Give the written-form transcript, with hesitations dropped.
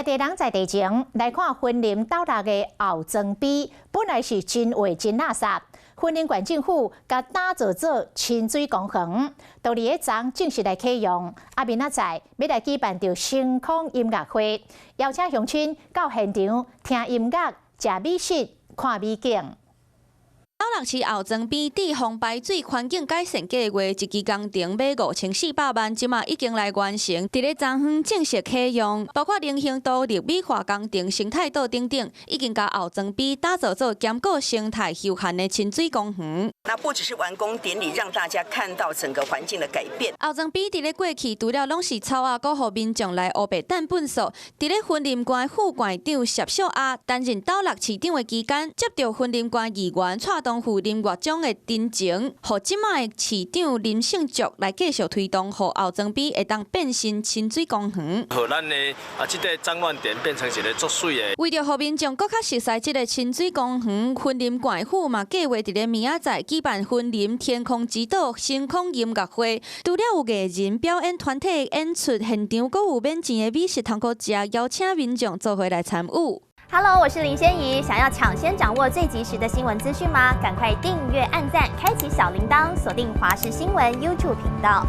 在地人在地情來看，雲林斗六的后庄埤本來是真畫真垃圾，雲林縣政府共打造做親水公園，到佇咧昨正式來啟用。啊，明仔載欲來舉辦著星空音樂會，邀請鄉親到現場聽音樂、食美食、看美景。斗六市后庄埤滯洪排水環境改善計劃一期工程欲5400萬，這馬已經來完成。佇咧昨昏正式啟用，包括人行道、綠美化工程、生態道等等，已經共后莊埤打造做兼顧生態休閒的親水公園。那不只是完工典禮，讓大家看到整個環境的改變。后莊埤佇咧過去，除了攏是草仔，閣予民眾來烏白擲糞埽。佇咧雲林縣副縣長謝淑亞擔任斗六市長的期間，接著雲林縣議員蔡東富林岳章的陳情，予這馬的市長林聖竹來繼續推動，予后莊埤會當變身親水公園。予咱的啊，這個髒亂點變成一个足媠的。為著予民眾閣較熟悉這个親水公園，雲林縣府嘛計劃佇咧明仔載舉辦雲林天空之島星空音樂會，除了有藝人表演團體演出，現場閣有免錢的美食通好食，邀請民眾做伙來參與。 Hello，我是林仙怡。想要搶先掌握最及時的新聞資訊嗎？趕快訂閱、按讚、開啟小鈴鐺，鎖定華視新聞 YouTube 頻道。